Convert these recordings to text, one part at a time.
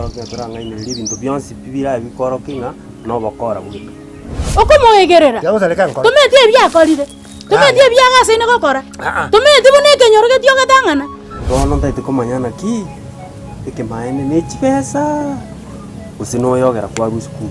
koorokia ng'a torang'ainererie ebinto bionsi pi birabe bikoorokia ng'a nobokora bweka. Okomoegerera, Tiagosareka enkoro. tomanyeti ebi akorire, tomanyeti ebi agasaine gokora, tomanyeti buna ekenyoro getiogete ang'ana. Bono ntaete komanya naki ekemaene ne chibesa gose noyogera kwarwa esukuru.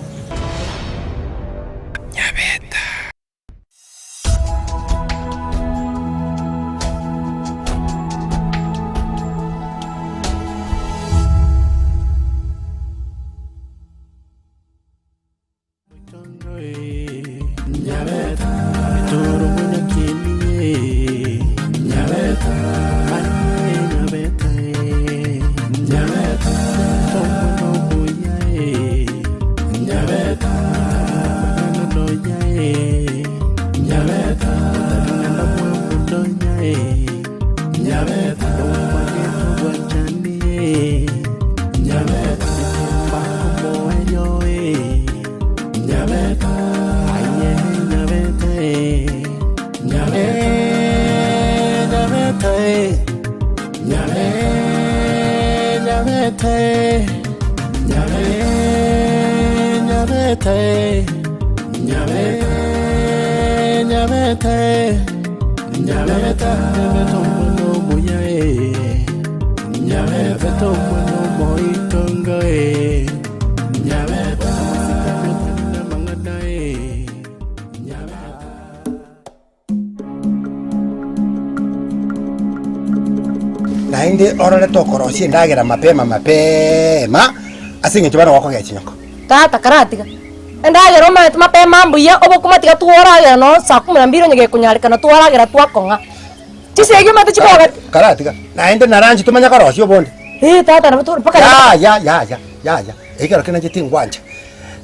Naende orore tokorosia endagera mapema mapema, ase eng'encho bono gokogea chinyoko. Tata karatiga endagera omanyete mapema mbuya, obokima tiga tworagera nonye saa kumi na mbili onye gekonyarekana twaragera twakong'a. Chisegi omanyete chikoga. Karatiga, naende na lunch tomanye korosia obonde. Ee tata nabo tore mpaka. Yaya yaya yaya, ekero kende inche tingwancha.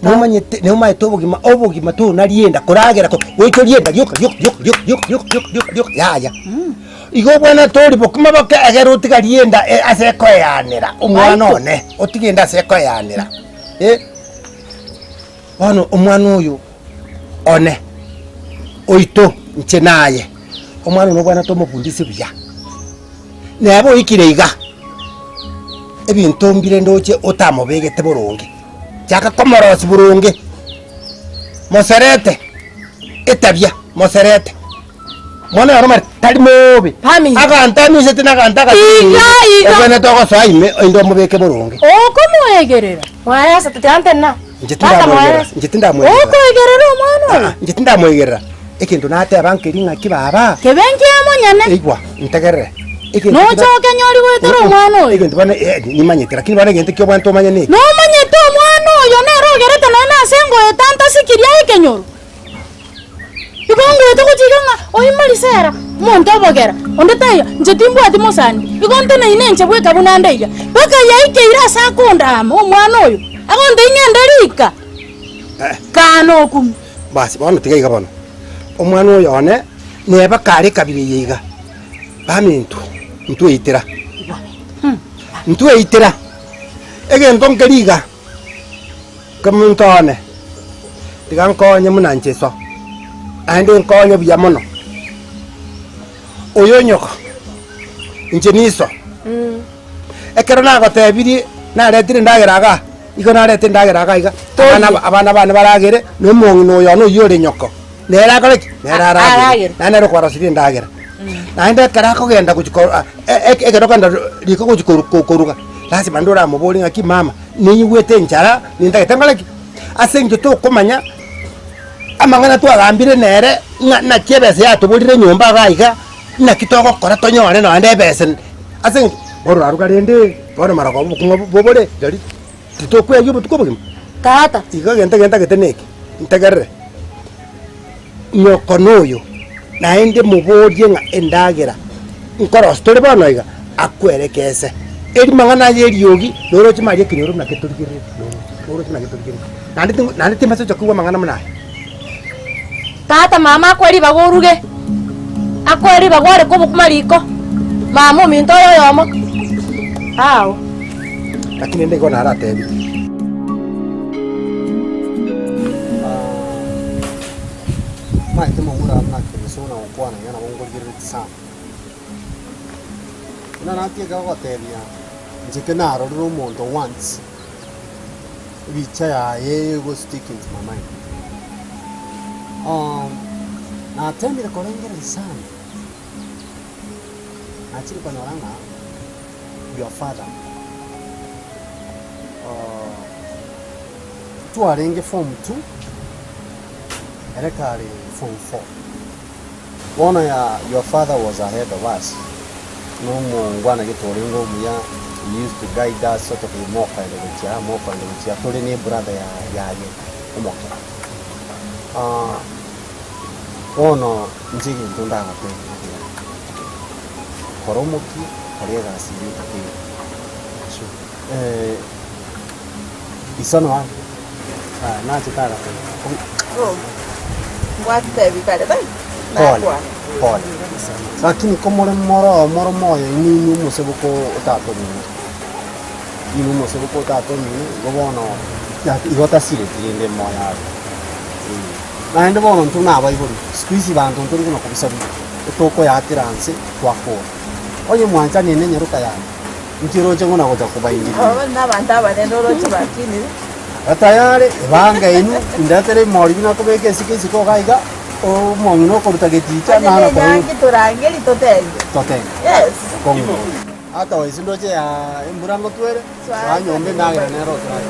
Nomanyete nomaete obogima obogima tonaria enda koragera ko gocha orie enda rioka rioka rioka rioka rioka rioka rioka rioka rioka yaya. Igo obwenerete orie bokima boke egere otigarie enda ase ekoeanera omwana one, otige enda ase ekoeanera eh. Bono omwana oyo one, oito inche naye, omwana oyo nobwenerete omofundise buya. Neba oikire iga, ebinto mbire ndoche otamobegete boronge, chaka komorosia boronge, moserete etabia, moserete. Mwana oyo nomanyete tari mobe, Pami. aganto amisete na aganto Iga, iga. obwenerete ogosoa ime oende omobeke boronge. Okomoegerera. Mwaesa tiga ntenena. Inche Tata tindamoegerera, mwaesa. inche tindamoegerera. Okoegerera omwana oyo. Ah, inche tindamoegerera. Egento nateba nkeri ng'aki baba. Kebe nkiamonyene. Igwa, ntegerere. Egento Nocha kera- okenyori goetera omwana oyo. Egento bono eh, nimanyete, lakini bono egento kiobwanete omanye neke. Nomanyete omwana oyo nere ogerete nonya nase ngoeta ntasikirie aye ekenyoro. Igo ngoeta gochika ng'a oimori sera, omonto obogera, onde taiyo, inche timbwati mosani, igo nteneine inche bweka buna nde iga. Mpaka yaikeire ase akondaama omwana oyo, agontebia ng'ende rika, kaa nokumia. Basi bono tiga iga bono, omwana oyo one neba kare ekabira eye iga, baminto ntweitera, ntweitera, egento nkeri iga, kemonto one, tiga nkonye buna inche iso, naende nkonye buya mono, oyo nyoko, inche niso. Ekero nagotebirie naretire endagera igaa, igo narete endagera igaa iga, abana aba abana bane baragere, na omong'ina oyo one oyio ore nyoko, nere akore ki? Nere aragere. Aragere. Naende nere okwarosirie endagera. Naende ekero akogenda gochia ko ekero okogenda riko gochia koru koruga, lazima naende oramoborie ng'aki mama, ninyigwete enchara, nintagete nkore ki? Ase eng'encho tokomanya, amang'ana twagambire nere, ng'a naki ebesa yatoborire nyomba igaa iga, naki togokora tonyore nonya ebesa. Ase eng'encho bono oraruga rende, bono marogoba obokong'u bobore rirorio titokwegia obotuko obogima. Tata. Igo egento egento ntagete neke, ntegerere, nyoko noyo, naende moborie ng'a endagera nkorosia tore bono iga, akwerekese. Eri mang'ana aya eriogi, noroche maria ekenyoro buna ketorigereretie, noroche buna ketorigereretie. Naende tingo naende timbasa gocha koigwa amang'ana buna aya. Tata mama akoe ribaga oruge, akoe ribaga oreke obokima riko, mama ominto oyo oyomo ao. Lakini rende igo naratebirie. Omanyete momura buna Kristo buna gokwana iga nabo nkorigereretie sana. Buna natiga gogotebia, inche kenarorire omonto once. Ebicha yaye ego stick into my mind. Natemire korengereria sana, nachire konyora ng'a your father twarenge form two, ere kare form four. Bono ya your father was ahead of us, na omongwana gete orenge omuya, he used to guide us sort of mokoenda gochia aa mokoenda gochia aa, tore ne ebrother ya yaye omoke. Bono inche egento ndagotebie nakiga, kora omokia, kora egasi eria otakeire. Iso noa nachete agateba, Pole, pole. Lakini komore more more moyo inwe inwe omoseboko otatomino, inwe omoseboko otatomino, igo bono igo tasireti rende moyo aria. Naende bono intwe buna abaibori, siku hizi banto ntori buna kobisa buya, etokoyatera nse twakora. Onye mwanchani ne enyaroka yane. Inki oroche ng'o nagocha kobaingeria? Aba nabanto abanene oroche bakinire. Tayare, ebanga inwe, indetere emori buna kobeka esike isiko iga iga, omong'ina okoruta geticha Onye naro ne enyangi torangeri totenge. Totenge. Yes. Okong'u. Ata oise ndoche ya embura ngotwere, soa nyomba endagera nere otoraire.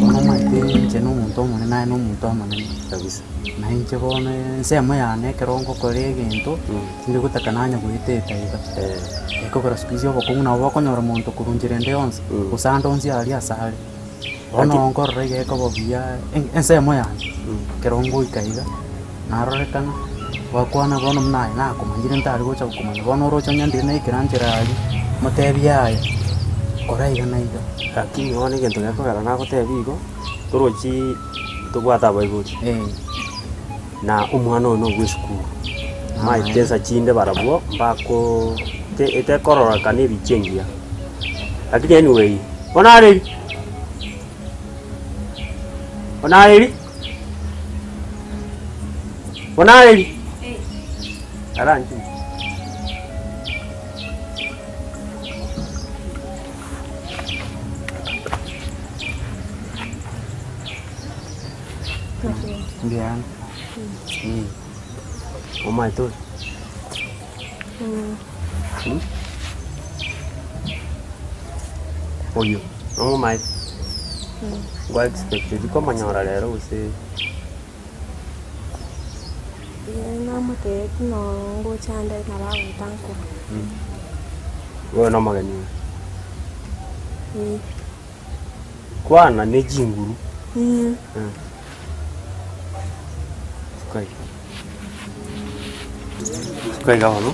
Bono omanyete inche na omonto omonene aye na omonto omonene kabisa, na inche bono ensemo yane ekero ngokora egento, tindi gotaka nanye goeteta iga. Ekogera siku hizi obokong'u nabo bokonyora omonto korwa nchera ende yonsi, gose ande onsi aria ase are. Bono nkorora iga ekoba buya ensemo yane, ekero ngoika iga, narorekana, gwakwana bono buna aye nakomanyire ntari gocha gokomanya, bono oroche onye ndire naikera nchera aria, motebie yaya, kora iga na iga. Lakini bono egento gekogera nagotebia igo, torochi tobwate abaibori, na omwana oyo nobwa esukuru, omanyete chinsa chinde barabwo mbako te etekororekana ebicha engiya. Lakini anyway, bono areri, bono areri, bono areri, aranche. Mbuya Omanyete oyo? Oyo nomomaete? Ngwa expected komonyora rero gose? Namotebetie ngocha nde nabo agoeta nkoro. Oyo nomogeni oyo? Kwana ne chinguru. Suka iga. Suka iga bono.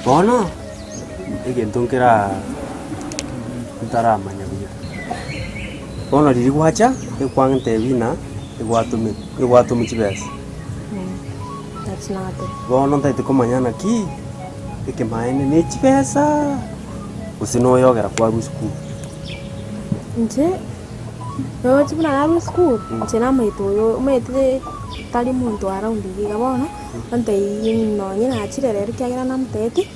Bono, egento nkera ntaramanya buya. Bono riria gwacha, ekwang'entebia ng'a egwatomire, egwatomwa chibesa. Bono ntaete komanya naki, ekemaene ne chibesa, gose noyogera kwarwa esukuru. Inche, roche buna narwa esukuru, inche namaete oyo omanyete tari monto around iga iga bono, ontebie nonye nachire rero ekiagera namotebetie,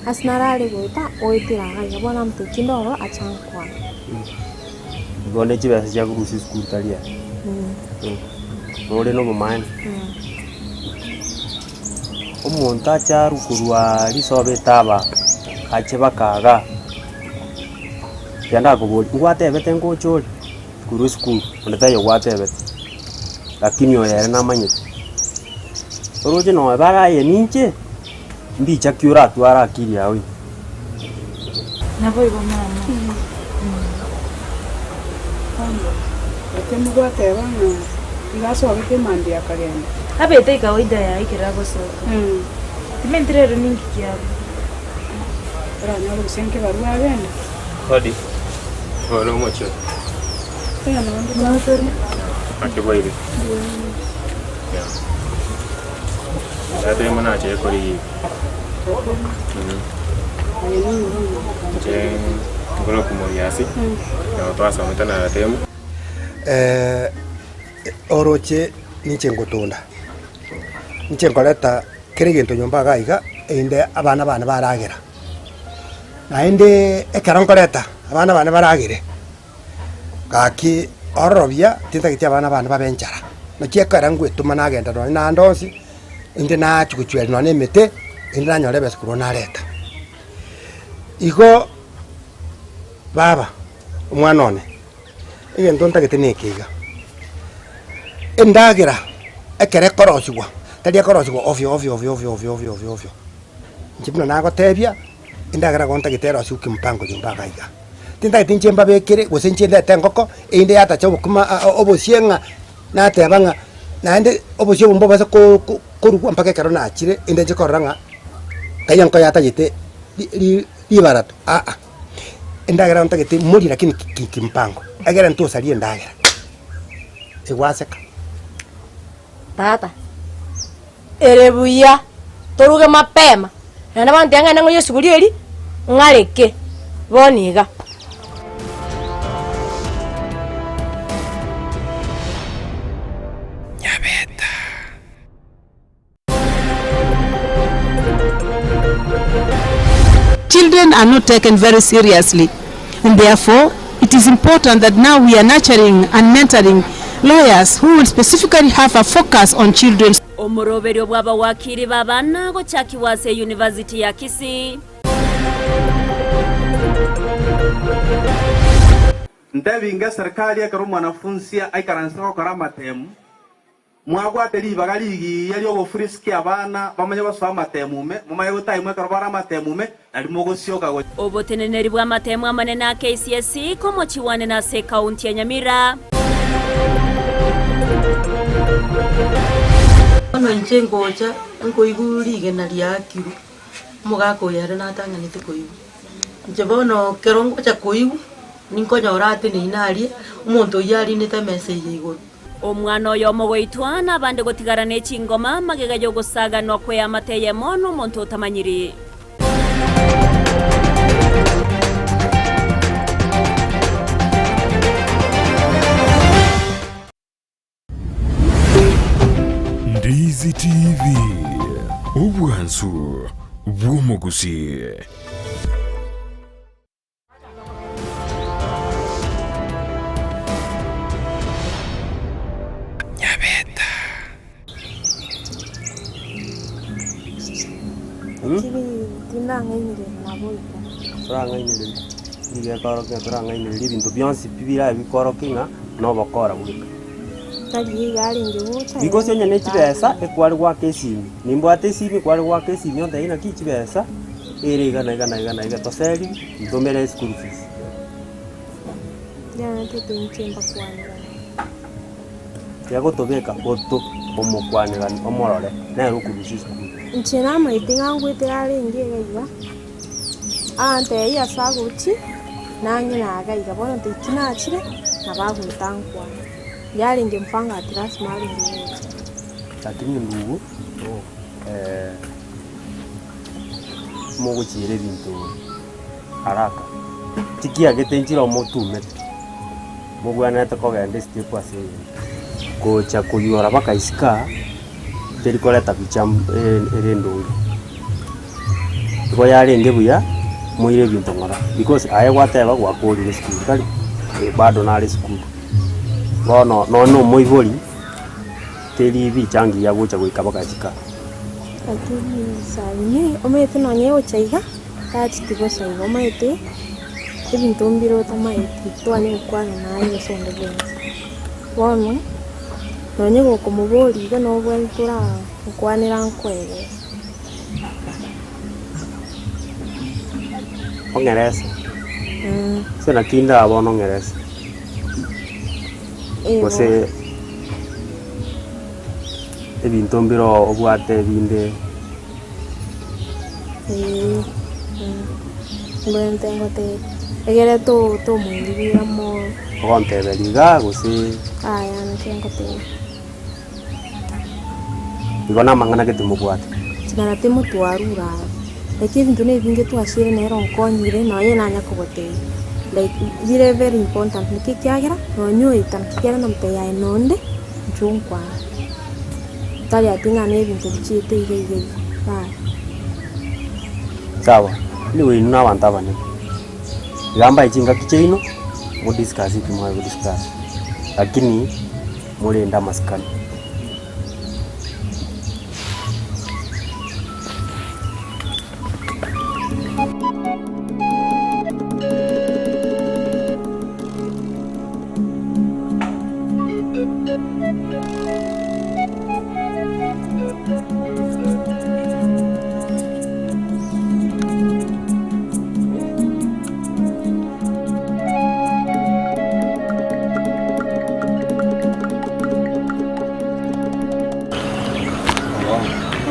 ase narare goeta oetera iga iga bono namotebetie tinde ororo ache ankwane. Igo ne chibesa chiakorusia esukuru tari ere. Nore na obomaene. Omonto ache arwe korwa risoba etaba, ache baka igaa, ekero ndakoboria, ngwatebete ngocha ore? Korwa esukuru, onde taiyo gwatebete, lakini oyo ere namanyete. Oroche nonya bare aye ninche, mbicha ki oratware akili yao ime. Naboigo mama. Gaki mogwateba ng'a iga asogete mambia akagenda. Abete ekawaida yaye ekero agosoka. Timenti rero ninki kiabo. Oranyore gose nkebarua agende. Hodi, oyo nomochie oyo. Naki bwaire? Yeah. Tata imo nachire korigia. Inche nkore komoriasi, nabo twasomete na tata imo. Oroche ninche ngotunda, ninche nkoreta kera egento nyomba iga iga. erinde abana bane baragera. Naende ekero nkoreta abana bane baragere, gaki ororo buya tintageti abana bane babe enchara. Naki ekero ngwetoma nagenda nonye naende onsi, inde nachia gochweria nonye na emete, erinde nanyore ebesa korwa nareta. Igo baba, omwana one, egento ntagete neke iga, endagera ekero ekorosigwa, tari ekorosigwa ovyo ovyo ovyo ovyo ovyo ovyo ovyo ovyo. Inche buna nagotebia, endagera igo ntagete erosigwe kimpango nyomba iga iga. Tintageti inche mbabekere, gose inche ndete engoko, erinde yatacha obokima obosie ng'a nateba ng'a naende obosie obo mbobasa ko- ko- korugwa mpaka ekero nachire, erinde nche korora ng'a nkai enko yatagete ri- ri- ribarato aa. Endagera ntagete morie lakini ki- kimpango, egere ntosarie endagera, egwaseka. Tata, ere buya toruge mapema, naende bono tiga ng'ende ng'oyie esuguri eria, ng'areke bono iga. Nyabeta. Children are not taken very seriously and therefore it is important that now we are nurturing and mentoring lawyers who will specifically have a focus on children. Omoroberio bw'abawakiri b'abana gochakigwa ase University ya Kisii. Ntebinge eserikari ekero omwanafunsi aikaransete gokora amatemu, Mwabwate ribaga rigiya ri'ogofurisiki abana bamanye gosoa amatemu ime, momanye gotaimwa ekero bare amatemu ime, nari mogosioka gochia. Oboteneneri bw'amatemu amanene a KCSE komochiwanene ase ekaunti ya Nyamira. Bono inche ngocha nkoigwa rigena riakirwe, omogaka oyo ere natang'anete koigwa. Inche bono ekero ngocha koigwa, ninkonyora ateneine aria, omonto oyio arinete emesa eye igoro. Omwana oyomo goitwa, na abande gotigara ne chingoma, magega y'ogosaganwa kw'eamate eyemo nomonto otamanyiri. Ndizi TV, obwansu bw'omogusii. Nyabeta. Tindang'ainereria nabo igo. Torang'ainereria, nigo ekorokia ng'a torang'ainereria ebinto bionsi pi birabe bikorokia ng'a na obokora bweka. Tari iga arenge gocha Because onye ne chibesa, ekware goaka esimi, nimbwate esimi kware goaka esimi ontebie naki chibesa. Ere iga na iga na iga na iga toseriri ntomere eschool fees. Tiga gotobeka goto omokwanegani omorore nere okorusia esukuru. Inche namaete ng'a ngwetera arenge iga iga, antebia ase agochia, nang'e naga iga, bono ntaiti nachire, nabo agoeta ankwane. Yarenge mpango ati lasima arenge gocha. Lakini ndugu mogochiera ebinto haraka, tikiagete nchire omotumete, mobwenerete kogenda estep ase eyemo. Gocha koyora mpaka isiko aa, teri koreta picha ere endonge. Igo yarenge buya, moire ebinto ng'ora, because aye gwateba gwakorire esukuru tari? Bado nare esukuru. Bono nonye na omoibori, teri bicha ngiya gocha goika mpaka isiko aa. Lakini saini omanyete nonye gocha iga, tacheti bosa iga, omanyete ebinto mbire otamaeti twanye gokwana naye gose onde bwensi. Bono, nonye gokomoboria iga nobwenerete orankwanera nkoerese. Ong'erese, ase naki ndaa bono ong'erese, gose. Ebinto mbire obwate ebinde. Eeh mbwenerete ngotebie, egere to- tomoiribira moyo. Ogonteberia igaa gose. Yaya naki ngotebia. Igo namang'ana gete mobwate. Ching'ana timotwarure aro, like ebinto na ebinge twasiire nere onkonyire nonye nanya kogotebia, like bire very important naki ekiagera nonye oeta naki ekiagera namotebia aye nonde. Inchuo nkwane, tari ati ng'a nebinto bichiete iga iga iga, yaya. Sawa, anyway inwe na abanto abanene, iga mbae chingaki chiaino, mo discuss ekio mware go discuss, lakini morende amasikani.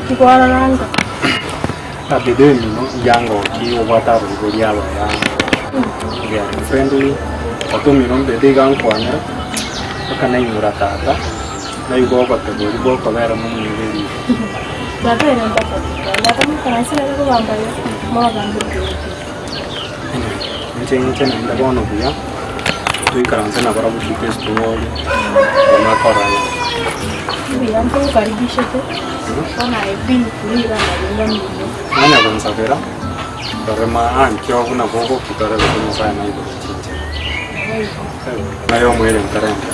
Tikwaroranga. Abede emino yangoki obwate abaibori abaya they are friendly otomino mbede iga nkwanera mpaka naimora tata naigwa ogoteba oria bwokobera momoirorie. Tata ere ntafauti. Tata mokaranse nere kogamba iga, mogambe buya. Anyway, inche inche naende bono buya toikaranse nabarabwo tuike estori bonakorana. Mbuya ntogokaribishete, bono aye feel free iga naende mbuya. Nonya gonsabera, rore maankio buna bogoki tore gose Nyasaye naigure chinchera. Naye omoerio ntarenge.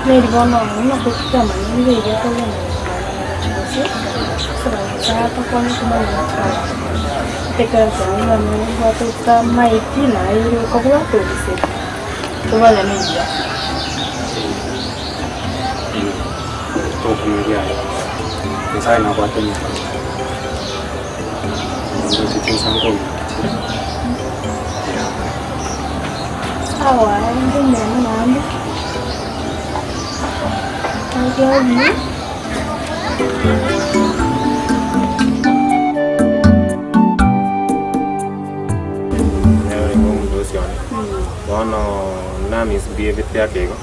Neri bono buna totamanyire iga togenda gose nyasaye atokonye tomanye tekero buna nobwate otamaeti naye ere okobwata obisete tobagane buya. Tokomeria aye. Nyasaye nabwate emechando. Ndoche chinsa nkominyoka chire. Sawa, inde nene naende. I love you. Nere orenge omodosi one. Bono na misbehavete ake igo,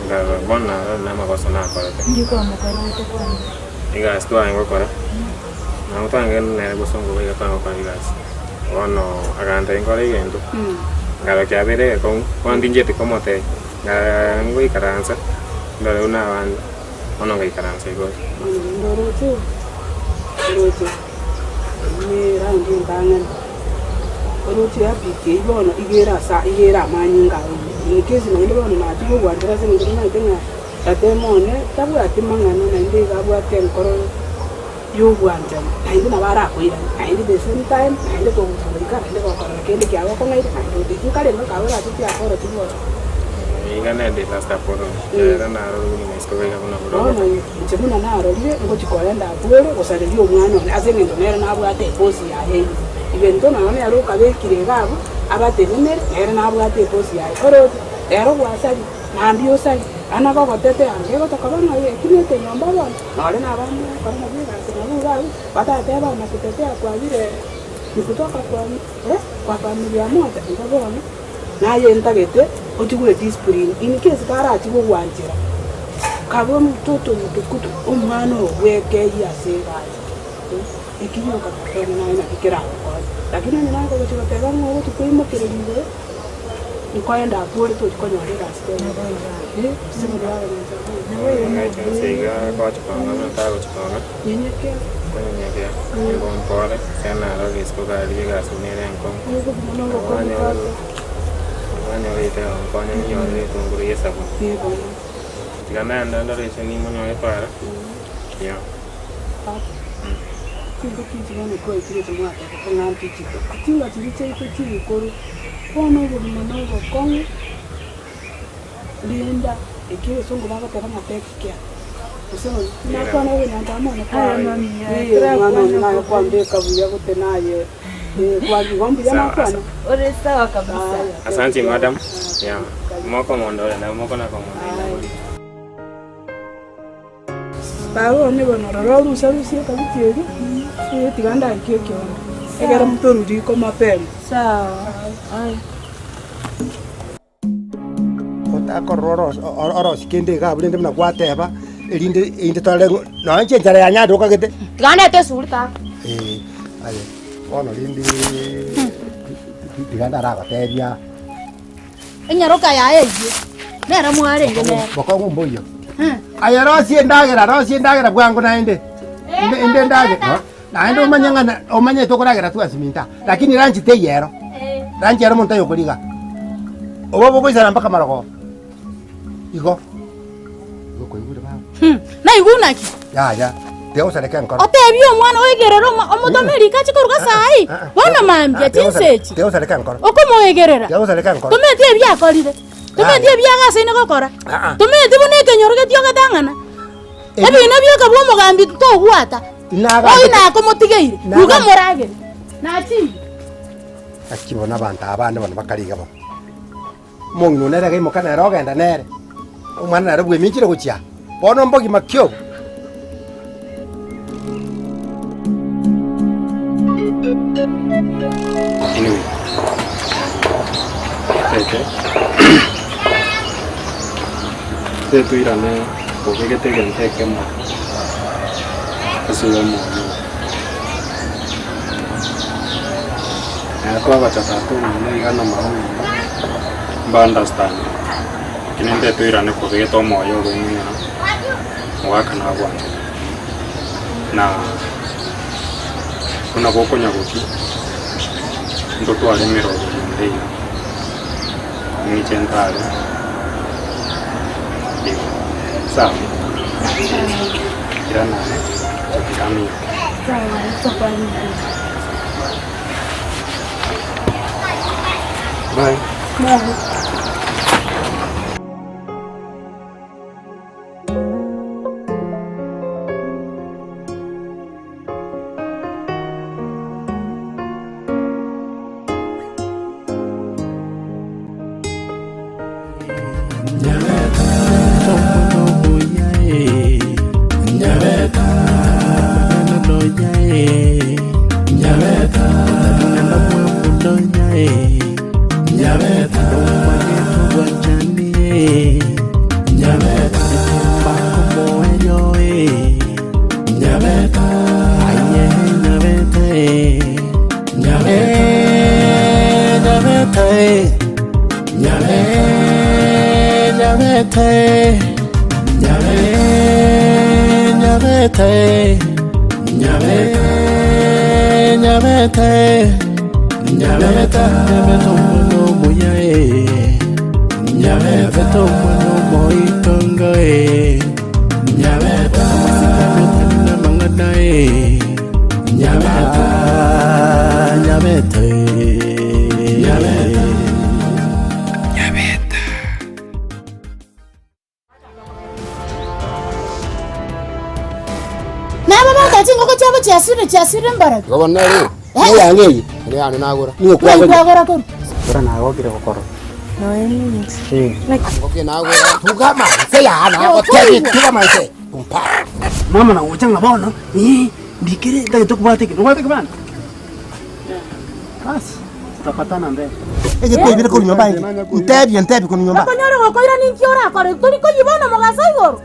nkarora bono narora namagoso nakorete. Egasi twarenge gokora, nabo twarenge nere bosongo iga twarenge gokora egasi. Bono agantebia nkore egento, nkarora kiabeire egekong'u, bono tinchieti komotebia, nkarora ngoikaransa, ndore buna abande, bono ngaikaransa igoro. Bono rende oroche, oroche, eyio ne eround entang'ani, oroche eapiki eyio bono iga ere asa iga ere amanyinga aye ime. In case naende bono nachia kogwanchera ase eng'encho nimanyete ng'a tata emo one tabwati mang'ana naende iga abwate enkoro y'obwanchani, naende nabo arakoirane, naende the same time, naende togocha goika, naende gokorora kende kiago okong'aire, naende otichi nkarenge okabe orache chiakoro chibwate. Iga ne disaster korwa ere narorire buna isiko iga buna bore Bono obobe. inche buna narorire, ngochia korenda abwo ore gosareria omwana one, ase eng'encho nere nabwate ebosi yaye ime. Ebento nonya nere okabekire iga abwo, abatenenere, nere nabwate ebosi yaye. Oroche, ero gwasaria, mambia osarie, ana gogotetea anga egotoka bono eki nekenyomba bono, nore nabande bakora nabwo egasi nabwo iga abwo, batateba na kutetea kwa vile ni kutoka kwa eh, kwa familia moja, igo bono. Naye ntagete otigwe ediscipline in case karachie gogwanchera, kabe omototo omotukutu, omwana oo bwekeyie ase egasi eh, eki gioka bono naye naki keragokonye. Lakini onye naye kogochia goteba ng'a ogochia koimokereria igoro, nkoenda abwo ore tochi konyora egasi tena eh, ase Ng'aiche iga gochi kong'a buna tagochi kong'a, Nyenyekea. konyenyekea, nigo mpore, ekero narorire isiko karigia egasi buna ere enkong'u, nabo banyore gonkonya ninyore etunguru ya esabuni. Tiga naende ndore ase nimonyore para, yeah. Chingaki echi bono twaikire ase mwatebete ng'a ntochite, chinga chiria chiaito chigikoro, bono obogima na obokong'u, rinda eki egesongo bagoteba ng'a take care, gose nakwana bobe nyancha amo one kwa eh, omwana one naye kwambeka buya gote naye eh, igo mbuya Sawa, nakwana. Ore sawa kabisa. Asante madam. Yeah. Moko mondore na moko na komondore. Baba one bono rora orusa rusie ekabiti eria, eh, tiga ndaikie ekiondo, ekero motorwa riko mapema. Sawa. Aya. Otakorora orosie kende iga abwo rende buna gwateba, erinde erinde torore ng'o nonya inche enchara yanyarire okagete. Tiga ndete esuguri tata. Eh, aye bono rende tiga ndaragotebia. Enyaroka yaye eyio nere mwarenge nere. Bokong'u mboiyo. Aye rosia endagera, rosia endagera bwango naende. Inde inde ndage no. Naende omanye ng'a na- omanye tokoragera twensi minto aa, lakini lunch teiyo ero. Lunch ero omonto ayokoriga. Obo bogoisana mpaka marogoba. Igo. Igo koigure baba. Hmm, naigure naki? Yaya, tiga gosareka enkoro. Otebie omwana oegerere omo- omotome riko ache koruga saii, bono mambia chinsa echi. Tiga gosareka enkoro. Okomoegerera. Tiga gosareka enkoro. Tomanyeti ebi akorire. Tomanyeti ebi agasaine gokora. Tomanyeti buna ekenyoro getiogete ang'ana. Ebina bioka bwa omogambi togwata. Oyio nakomotigeire, ruga moragere. Nachire. Naki bono abanto aba bande bono bakariga bo. Omong'ina one nere agaimoka nere ogenda nere, omwana nere bweminchire gochia aa, bono mbogima ki obo? Anyway, eke tetoirane obegete egento ekemo ase omoyo oo. Nere twagocha tata omino iga na mama omino, mba understand, lakini ntetoirane kobegete omoyo obo ng'a omogaka nagwanchete. Na buna bokonya gochia, ntotware emeroberio ende iga, ng'iche ntare igo, sawa? Irana aye, inche tiga aminyoke. Bye. Nabo bagocha chingoko chiabo chiasirire, chiasirire mbarabwo. Igo bono nere eye, neyange eye, ere yane nagora. Nigo Ng'ai kwagorire. kwagora korwa? Bora nagokire gokora. Ngoki nagora. Tugama nse yaa nagotebi tugama nse. Pumpa. Mama nagocha ng'a bono, eh, ndikere ntagete kobwata eke, nobwate ekebande? Bas, tutapatana mbele. Eye kwaibire korwa nyomba inki? Ntebie ntebie korwa nyomba. Okonyore gokoira ninki orakore? Tori koyia bono mogaso igoro?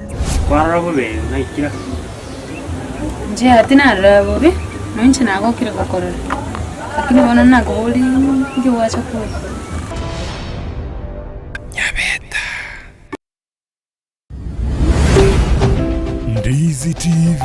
Kwarora bobe naikire. Inche tinarora bobe, nonya inche nagokire gokorora, lakini bono nakoboria inki gwacha koria. Ndizi TV.